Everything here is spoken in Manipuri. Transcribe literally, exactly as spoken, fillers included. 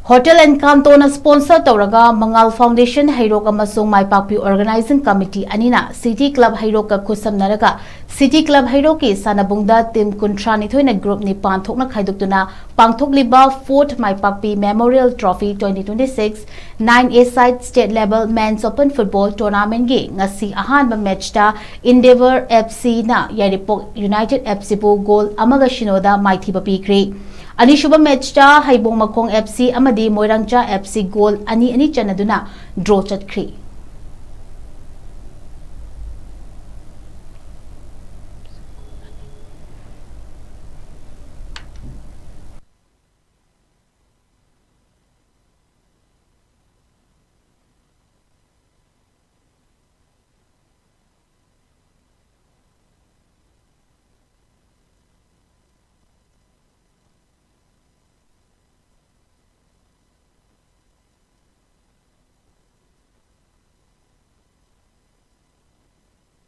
Hotel Encanto ꯅ sponsor ꯇꯧꯔꯒ ꯃꯉꯥꯜ Foundation ꯍꯩꯔꯣꯛ ꯑꯃꯁꯨꯡ ꯃꯥꯏꯄꯥꯛꯄꯤ Organizing Committee ꯑꯅꯤꯅ City Club ꯍꯩꯔꯣꯛꯀ ꯈꯨꯠꯁꯝꯅꯔꯒ City Club ꯍꯩꯔꯣꯛꯀꯤ ꯁꯥꯟꯅꯕꯨꯡꯗ team ꯀꯨꯟꯊ꯭ꯔꯥ ꯅꯤꯊꯣꯏꯅ group ꯅꯤꯄꯥꯟ ꯊꯣꯛꯅ ꯈꯥꯏꯗꯣꯛꯇꯨꯅ ꯄꯥꯡꯊꯣꯛꯂꯤꯕ Fourth ꯃꯥꯏꯄꯥꯛꯄꯤ Memorial Trophy twenty twenty-six nine A side State Level Men's Open Football Tournament ꯒꯤ ꯉꯁꯤ ꯑꯍꯥꯟꯕ match ꯇ Endeavour F C ꯅ ꯌꯥꯏꯔꯤꯄꯣꯛ United F C ꯕꯨ goal ꯑꯃꯒ ꯁꯤꯅꯣꯗ ꯃꯥꯏꯊꯤꯕ ꯄꯤꯈ꯭ꯔꯤ꯫ ꯑꯅꯤꯁꯨꯕ match ꯇ ꯍꯩꯕꯣꯡ ꯃꯈꯣꯡ F C ꯑꯃꯗꯤ ꯃꯣꯏꯔꯥꯡꯆꯥ F C goal ꯑꯅꯤ ꯑꯅꯤ ꯆꯟꯅꯗꯨꯅ draw ꯆꯠꯈ꯭ꯔꯤ꯫